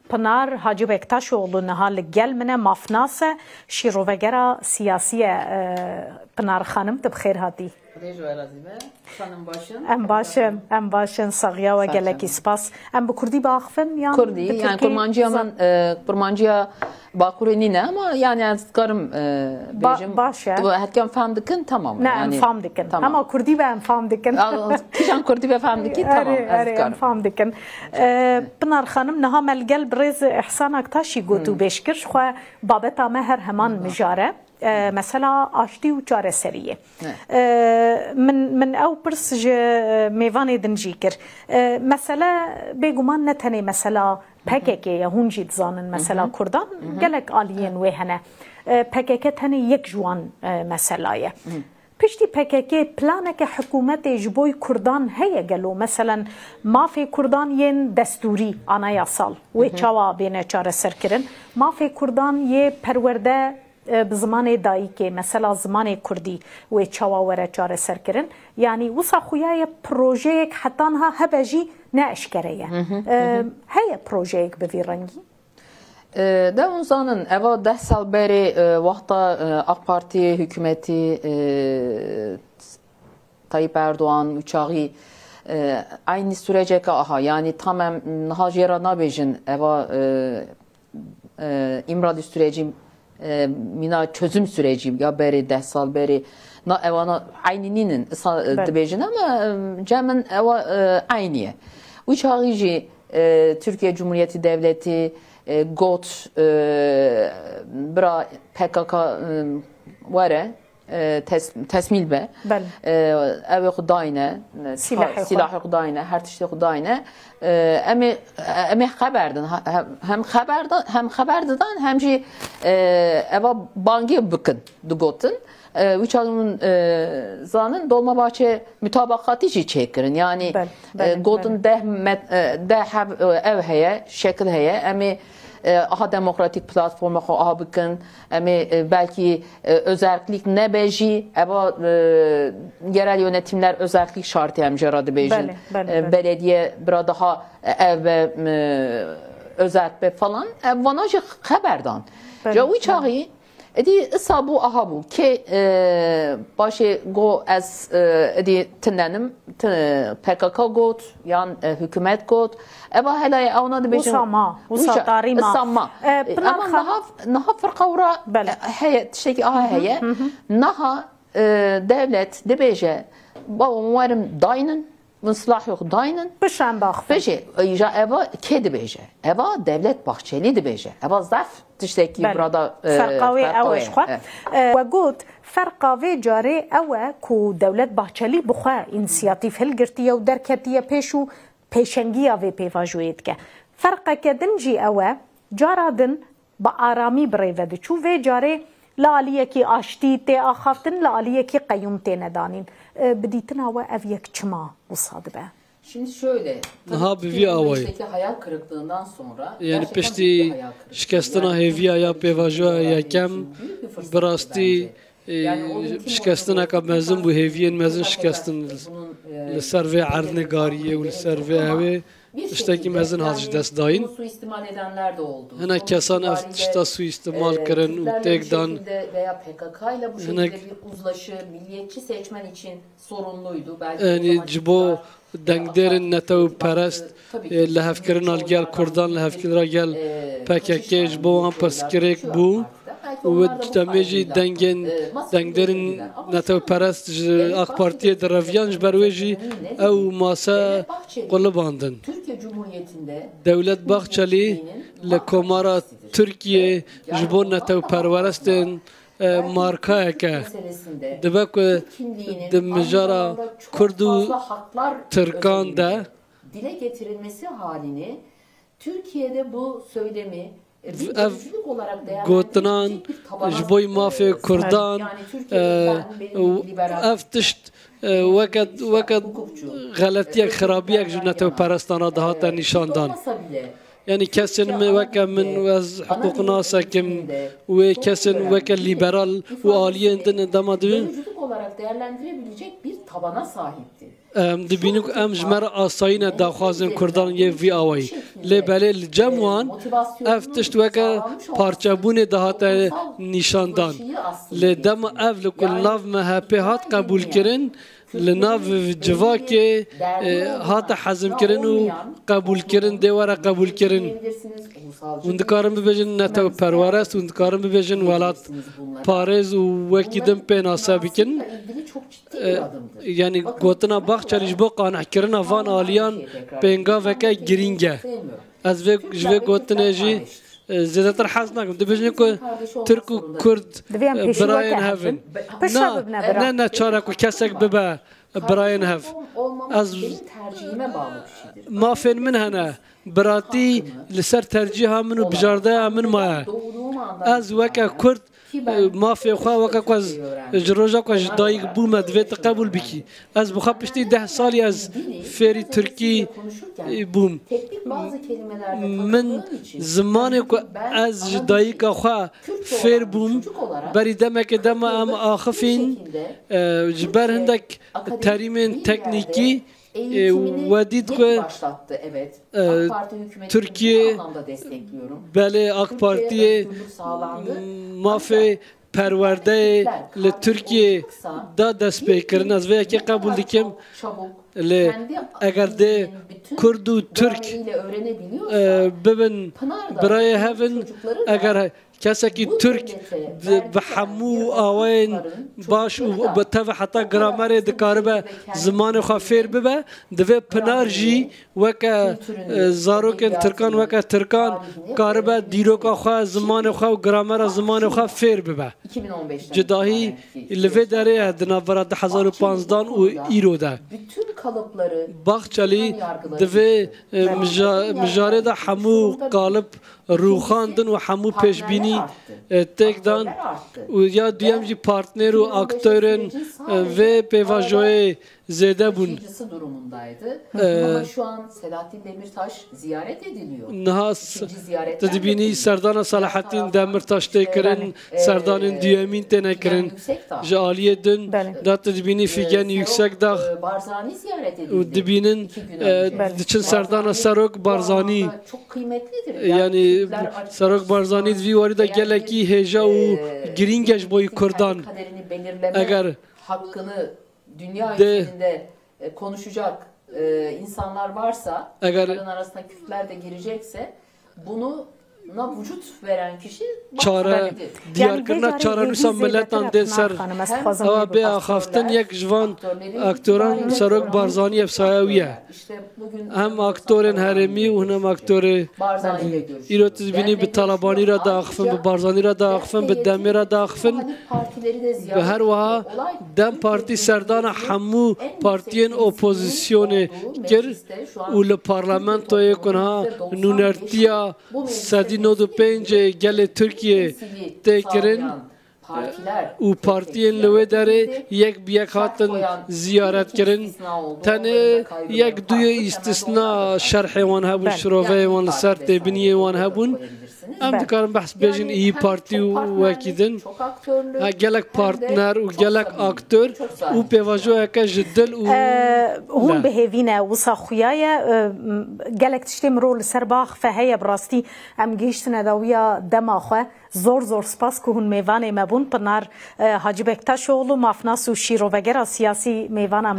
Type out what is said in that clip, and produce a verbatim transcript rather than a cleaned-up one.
Pinar Hacı Bektaşoğlu niha li gel min e, mafnas e, şîrovegera siyasî ye. E, Pinar Xanim, tu bi xêr hatî. Xwedê ji we razî be. Xanim baş in? Em baş in, em baş in. Saxiya we, gelekî spas. Em bi kurdî biaxivin yan Kurdî, bi yani tirkî? Kurmanciya min, e, kurmanciya Bakurê nîne ama yani ez dikarim, e, Ba-, bêjim. Baş e. Tu hetken fam dikin, tamam. Ne, em fam dikin. Tamam. Ama kurdî be em fam dikin. Ya, kîjan kurdî be fam dikî, tamam, erê, ez erê, em dikarim. Fam dikin. E, Pinar Xanim, niha me li gel birêz Îhsan Aktaşî got û bêş kir, ji xwe babeta me her heman mijar e. E, mesela aştî û çareseriyê. E, min, min ew pirs ji, e, mêvanê din jî kir. E, mesele bêguman ne tenê mesela P K K ye, hûn jî dizanin mesela Kurdan gelek aliyên wê hene. E, P K K tenê yek ji wan, e, mesela ye. Piştî P K K planeke hikûmetê ji bo Kurdan heye gelo? Meselen mafê Kurdan yên destûrî, anayasal, wê çawa bêne çareserkirin? Mafê Kurdan yê perwerde, e, bi zimanê dayikê, mesela zimanê kurdî, wê çawa were çareserkirin? Yanî wisa xuya ye projeyek heta niha hebe jî ne eşkere ye. E, heye projeyek bi vî rengî? E, de hûn zanin, eva deh sal berê, e, wexta, e, AK Partî hikûmetî, e, Tayyip Erdoğan û çaxî, e, eynî süreceke aha, yanî tam em niha jê re nabêjin, eva, e, e, İmralı süreci, e, mîna çözüm süreci ya berê deh sal berê, na evana eynî nînin, isa, e, dibêjin ama, e, cem min ewa, e, eynî ye. Û çaxî jî, e, Türkiye Cumhuriyeti Devleti, e, got, e, bira P K K, e, were, e, tes-, tesmîl be. Belê. E, ew ê xwe dayne, e, Sîlahê xwe. Sîlahê xwe dayne, her tiştê xwe dayne. E, em ê, em ê xeber din, ha-, hem, hem xeber da-, hem xeber didan, hem jî, e, eva bangê bikin, digotin. E, wî çaxê min, e, zanin, Dolmabahçe mutabakatî jî çêkirin. Yanî, Belê, e, belê, gotin belê. deh met-, e, deh heb, e, ev heye, şekil heye. Em ê, e, aha demokratîk platforma xwe aha bikin. Em ê, e, belkî, e, özellik nebe jî, eva, e, yerel yönetimler özellik şartê em jê re dibêjin. Belê, belê, E, belê. Belediye bira daha, e, ev be, e, özel be falan. E, vana jî xeber dan. Belê, Ja wî belê. çaxî, êdî isa bû, aha bû. Kê, e, başê go ez, e, êdî tinenim, ti-, P K K got, yan, e, hikûmet got. Eva helayê ewna dibêjin. Wisa ma, wisa Wisa, tarî ma. isa ma. E, E, Pinar Ama Xan- niha, niha firqa wira, Belê. e, heye, tiştekî aha heye. Niha, e, dewlet dibêje, baba, werin daynin, min silahê xwe daynin. Pişan baxfin. Pişê, e, ja eva kê dibêje? Eva Devlet Bahçeli dibêje. Eva zaf tiştekî Belê. burada, e, Ferqa wê ferqa ew e wê, ji xwe. e. E, we got, ferqa vê carê ew e ku Devlet Bahçeli bi xwe însiyatîf hilgirtiye û derketiye pêş û pêşengiya vê pêvajoyê dike. Ferqeke din jî ew e, cara din bi aramî bi rê ve diçû. Vê carê li aliyekî aştî tê axaftin, li aliyekî qeyûm têne danîn. E, bi dîtina we ev yek çima wisa dibe? Şimdi şöyle, Niha tabii bi vî Türkiye'nin awayî. baştaki hayal kırıklığından sonra Yani gerçekten büyük bir piştî hayal kırıklığı. şikestina Yani hêviya ya Türkiye pêvajoya için yekem, büyük bir fırsat bi rastî, bence. e, Yani o gün kim şikestineka orada mezin bû, hêviyên mezin hakikaten şikestin bunun, e, li ser vê erdnegariyê û li ser vê ama ew ê bir tiştekî şekilde mezin hat ji yani dest dayîn. bunu suistimal edenler de oldu. Hinek Sonuç kesan ev itibariyle, tişta suîstimal e, kirin û Türklerle bir têk dan. şekilde veya P K K ile bu Hinek şekilde bir uzlaşı milliyetçi seçmen için sorunluydu. Belki o Yanî zaman ji bo iktidar, e, dengderên AK Parti netewperest, ittifakı tabii ki e, lihevkirina li gel çoğu Kurdan, yerden, lihevkirina gel e, P K K ji bo wan pirsgirêk bû. Belki û onlarla bu demê jî ayrımda, dengên, e, masaya dengderên oturdular. Ama netewperest ji AK Partiyê direviyan, ji ber wê jî ew mase qulibandin. Türkiye Cumhuriyeti'nde Dewlet Bahçelî li Komara Tirkiyê ji bo netewperwerestên, e, markayeke dibe ku di mijara Kurd û Tirkan de dile getirilmesi halini Türkiye'de bu söylemi, e, bir özgürlük olarak değerlendirebilecek bir tabana, e, sahip. Ev gotinan ji bo mafê Kurdan, yani Türkiye'de e, ben, benim liberal, ev tişt, e, weke, weke hukukçu, xeletiyek, e, xirabiyek ji netewperestan re dihate nîşan dan. Olmasa bile Yani kesên min weke min, ez hiqûqnasekim, wê kesên weke lîberal û aliyên din dema dibin. Bölücülük olarak değerlendirebilecek bir tabana sahipti. Em dibînin ku em ji me re asayî ne daxwazên Kurdan yê vî awayî. Lê belê li cem wan ev tişt weke parçebûnê dihate nîşandan. Lê dema ev li ku li nav M H P hat qebûlkirin, li nav civakê e, hate hezimkirin û qebûlkirin, dê were qebûlkirin. Hûn dikarin bibêjin netewperwerest, hûn dikarin bibêjin welatparêz û wekî din pênase bikin. E, yanî gotina Baxçelî ji bo qanehkirina van aliyan pêngaveke girîng e. Ez vê, ji vê gotinê jî e, zêdetir hez nakim. Dibêjin ku Tirk û Kurd Divê em e, pêşî birayên weke hev in. hev bin. Piştre Na, bibine bira. ne neçare ku kesek bibe birayên hev. Ez mafên min hene. Biratî li ser tercîha min û bijardeya min maye. Ez weke Kurd e, mafê xwe weke ku ez ji roja ku ez ji dayik bûme divê tu qebûl bikî. Ez bi xwe piştî deh salî ez fêrî tirkî e, bûm. Min zimanê ku ez ji dayika xwe fêr bûm, berî demekê dema em axifîn, e, ji ber hindek terîmên teknîkî e, we dît ku e, Tirkiye, belê AK Partiyê mafê perwerdeyê li Tirkiye da destpêkirin. Ez vê yekê qebûl dikim. Lê eger dê Kurd û Tirk e, bibin birayê hev in, eger kesekî Tirk bi, bi hemû awayên baş û bi teve heta gramerê dikaribe zimanê xwe fêr bibe, divê pinar jî weke e, zarokên Tirkan, weke Tirkan karibe dîroka xwe, zimanê xwe û gramera zimanê xwe fêr bibe. Cudahî li vê derê ye di navbera du hezar û panzdan û îro de. Baxçelî di vê e, mija- mijarê de hemû qalib rûxandin û hemû pêşbînî e, têk dan û ya duyem jî partner û aktorên e, vê pêvajoyê zêde bûn. Taşıyıcısı durumundaydı. Ama şu an Selahattin Demirtaş ziyaret ediliyor. Niha s- tu dibînî serdana Selahattin Demirtaş tê kirin, serdanên duyemîn têne kirin. Ji aliyê din de tu dibînî Figen Yüksekdağ Barzani ziyaret edildi. Û dibînin e, diçin serdana Serok Barzanî. Çok kıymetlidir. Yani Serok Barzanî di vî warî de gelekî hêja û girîng e ji bo Kurdan. Kaderini belirleme Eger hakkını dünya De- üzerinde e, konuşacak e, insanlar varsa, Eğer- bunların arasında Kürtler de girecekse, bunu buna vücut veren kişi çare Başbakan'dır. diyarkirina çarenûsa miletan dê ser ewa bê axaftin. Yek ji van aktoran Serok Barzanî ev saya wî ye. Hem aktorên herêmî û hûn hem aktorê îro tu dibînî bi Talabanî re diaxifin, bi Barzanî re diaxifin, bi Demê re diaxifin. Bi her wiha Dem Partî serdana hemû partiyên opozisyonê kir û li parlamentoyê ku niha nûnertiya sedî nod û pêncê gelê Tirkiyê tê kirin û partiyên li wê derê yek bi yek hatin ziyaret kirin. Tenê yek duyê îstisna şerhê wan hebûn, şiroveyê wan li ser têbiniyê wan hebûn. Em dikarin behs bêjin, İYİ Partî û wekî din. Ha, gelek partner û gelek aktor û pêvajoyeke ji dil û Hûn bi hêvî ne, wisa xuya ye. Gelek tiştê mirov li ser biaxife heye, bi rastî em gihîştine dawiya dema xwe. Zor zor spas ku hûn mêvanê me bûn. Pinar Hacî Bektaşoğlu, mafnas û şîrovegera siyasî mêvana me.